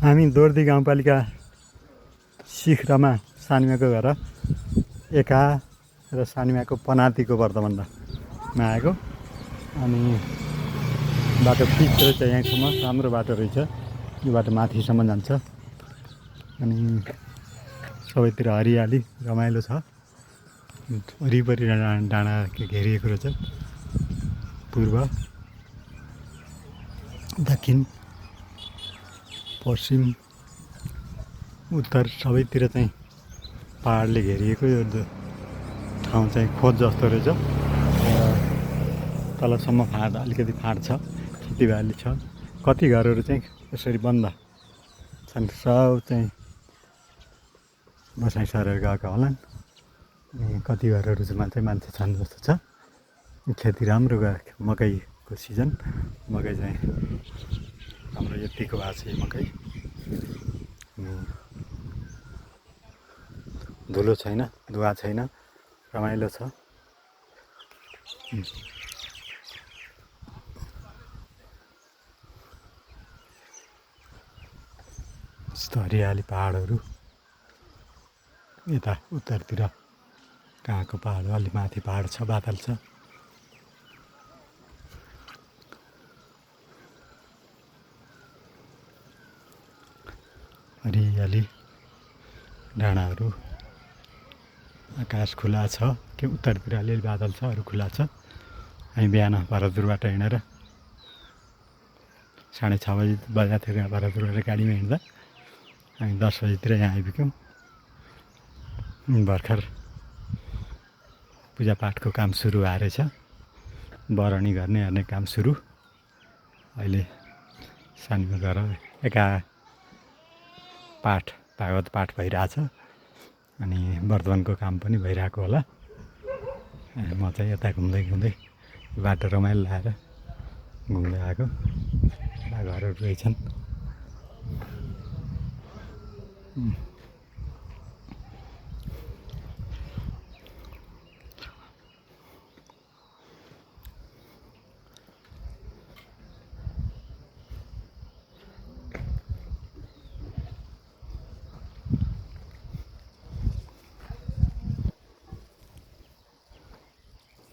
हामी दोर्दी गाउँपालिका शिखरमा सानिमाको घर एका र सानिमाको पनातिको वर्तमानमा आएको। अनि बाटो फिक्स रहेछ, यहाँसम्म राम्रो बाटो रहेछ। यो बाटो माथिसम्म जान्छ अनि सबैतिर हरियाली रमाइलो छ। वरिपरि डाँडा घेरिएको रहेछ। पूर्व, दक्षिण, पश्चिम, उत्तर सबैतिर चाहिँ पहाडले घेरिएको यो ठाउँ चाहिँ खोज जस्तो रहेछ। तलसम्म फाँट, अलिकति फाँट छ, खेतीबाली छ। कति घरहरू चाहिँ यसरी बन्द छन्, सब चाहिँ बसाइ सरेर गएका होलान्। कति घरहरू चाहिँ मान्छे छन् जस्तो छ। खेती राम्रो गयो, मकैको सिजन। मकै चाहिँ हाम्रो यतिको भएको छ यो मकै। धुलो छैन, धुवा छैन, रमाइलो छ। यस्तो हरियाली पहाडहरू। यता उत्तरतिर कहाँको पहाड, अलि माथि पहाड छ, बादल छ। हरियाली डाँडाहरू, आकाश खुला छ। के उत्तरतिर अलिअलि बादल छ, अरू खुला छ। हामी बिहान भरतपुरबाट हिँडेर 6:30 बजेतिर भरतपुरबाट गाडीमा हिँड्दा हामी 10 बजीतिर यहाँ आइपुग्यौँ। भर्खर पूजापाठको काम सुरु भएर रहेछ। बरणी गर्ने हेर्ने काम सुरु। अहिले सानिमा घर एका भागवत पाठ भइरहेछ। अनि वर्तमानको काम पनि भइरहेको होला। म चाहिँ यता घुम्दै बाटो रमाइलो लगाएर घुम्दै आएको। घरहरू रहेछन्।